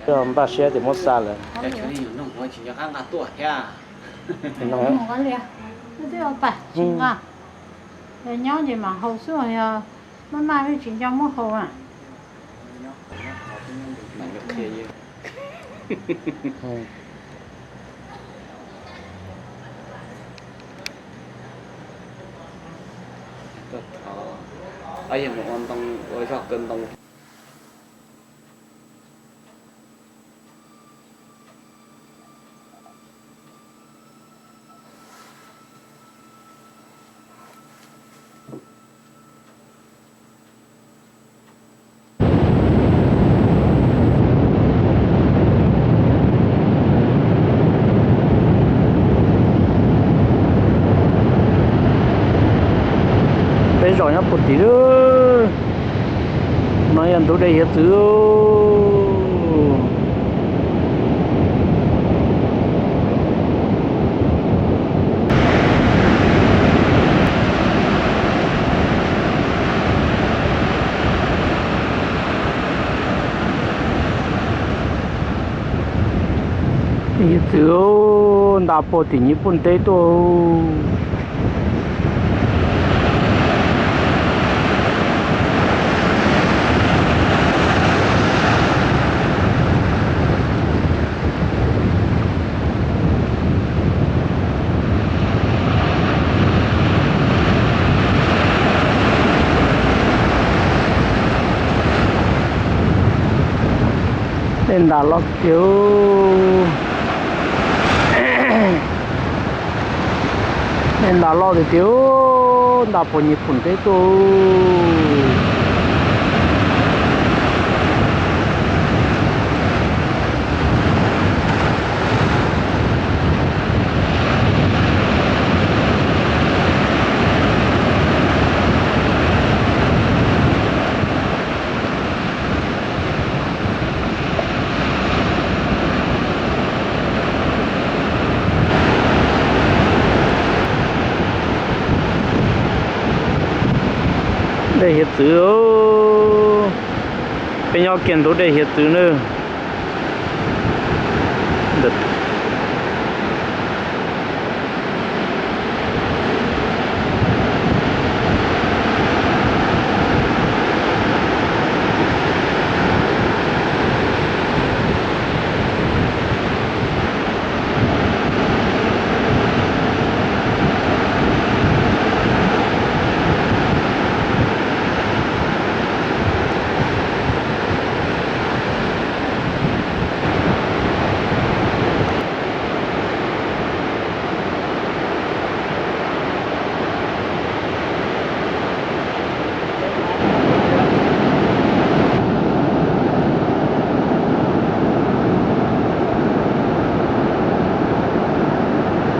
Npaj siab tias muab xa lawm. Twb nyob ces mam haus xwb, yog maj maj tsis nco muab haus a. Peb zos nyob puag tim lawm, no yog ntug dej hiav txwv. Hiav txwv nta puag tim Nyij Pooj teb tuaj. Dej ntas loj tiag. Dej ntas loj tiag tiag, nta puag Nyij Pooj teb tuaj. Dej hiav txwv, peb nyob kiag ntug dej hiav txwv nawb.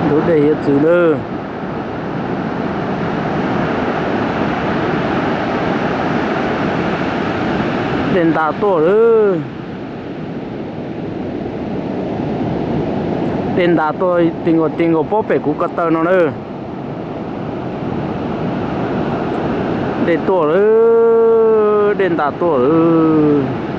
Ntug dej hiav txwv nawb. Dej ntas tuaj lawm. Dej ntas tuaj ti nkaus ti nkaus pob pem kuv ko taw no na. Dej tuaj lawm, dej ntas tuaj lawm.